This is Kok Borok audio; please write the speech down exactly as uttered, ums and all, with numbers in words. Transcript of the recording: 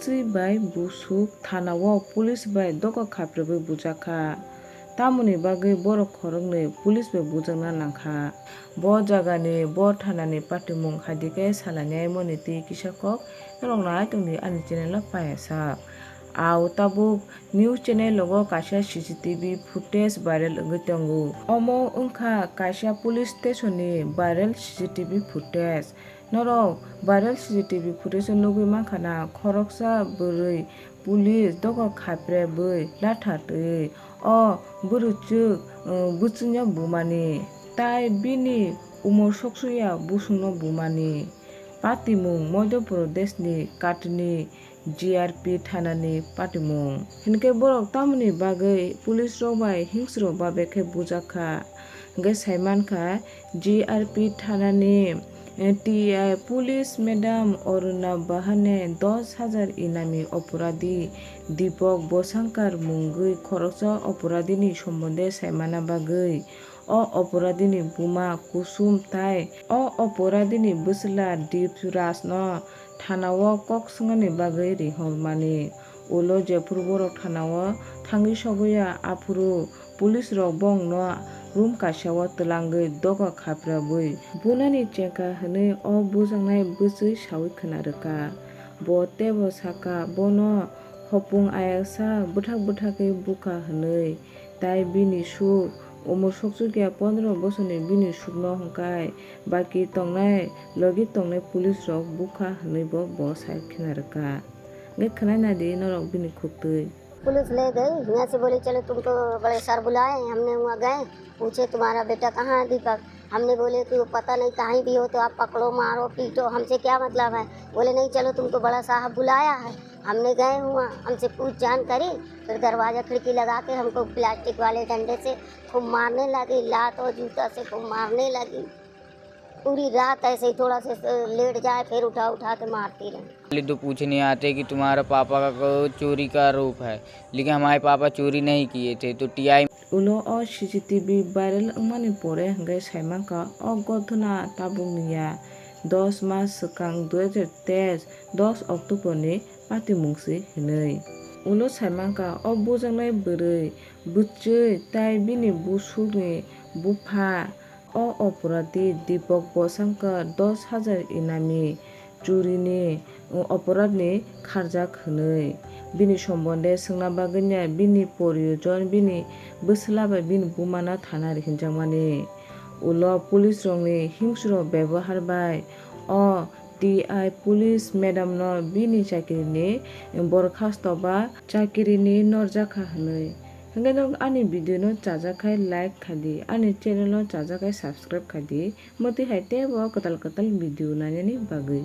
Twi bai busuk thana o police bai doga khaprwbwi bujakha. Tamoni bagwi borok khoroknwi police bai bujakna nangkha. Bo jagani, bo thanani patimung haidi khe salainai mani twi kisa kok norok nai tongdi ani channel o paiyasak. Ao tabuk news channel logo kaisa C C T V footage viral wngwi tongo. Omo wngkha kaisa police station ni viral C C T V footage. Norok viral C C T V footage o nugwi mankha na, khoroksa bwrwi police doga khapre bwi latha twi o bwrwichwk, uh, bwchwngno bumani, tai bini umor soksuya busungno bumani. Patimung Madhya Pradesh ni Katni G R P thanani patimung. Hinkhe borok tamoni bagwi police rok bai hingsrok babekhe bujakha. Hinkhe saimankha G R P thanani, eh, T I police madam Aruna Bahane dos hajar inami oporadhi Deepak Bosankar mungwi khoroksa oporadhini sombonde saimana bagwi o oporadhini buma Kusum tai o oporadhini bwsla Deep Rajno thanao kok swngnani bagwi ringhormani. Ulo jephuru borok thanao thangwi sogwi ya, aphuru police rok bongno room kaisao twlangwi doga khaprabwi bunani chengkha hwnwi o bujaknai bwchwi saui khna rwkha. Bo teibo sakha, bono hopung ayaksa bwthak bwthakwi bukha hwnwi. Tai bini suk, umor sokchukya pondro bosorni bini sukno hwnkhe baki tongnai, logi tongnai police rok bukha hwnwi bo, bo sai khna rwkha. Hwnkhe khwnai nadi norok bini khuktwi. Police ले गई, यहाँ से बोले, "चलो, तुमको बड़े सर बुलाए हैं।" हमने वहाँ गए, पूछे, "तुम्हारा बेटा कहाँ है दीपक?" हमने बोले कि वो पता नहीं, कहीं भी हो तो आप पकड़ो, मारो, पीटो, हमसे क्या मतलब है। बोले, "नहीं, चलो, तुमको बड़ा साहब बुलाया है।" हमने गए हुआ, हमसे पूछ जान करी, फिर दरवाजा खिड़की लगा के हमको प्लास्टिक वाले डंडे से खूब मारने लगी, लात और जूता से खूब मारने लगी। पूरी रात ऐसे ही थोड़ा सा लेट जाए, फिर उठा उठा के मारती रही। पहले तो पूछने आते कि तुम्हारा पापा का को चोरी का आरोप है, लेकिन हमारे पापा चोरी नहीं किए थे। तो TI Ulo o C C T V viral wngmani pore hwnkhe saimankha o gothona tabukni ya dos mas swkang dui hajar teis dos October ni patimung se hwnwi. Ulo saimankha o bujaknai bwrwi bwchwi tai bini busukni bupha o oporadhi Deepak Bosankar dos hajar inami churini oporadhni kharjak hwnwi. Bini sombonde swngna bagwino bini poriyojon bini bwsla bai bini bumano thana hinjakmani. Ulo police rokni hingsro bebohar bai o T I police madam no bini chakirini borkhasto ba chakirini norjakha hwnwi. Hwnkhe norok ani video no chajakkhai like khaidi, ani channel no chajakkhai subscribe khaidi, mwtwi hai teibo kwtal kwtal video nainani bagwi.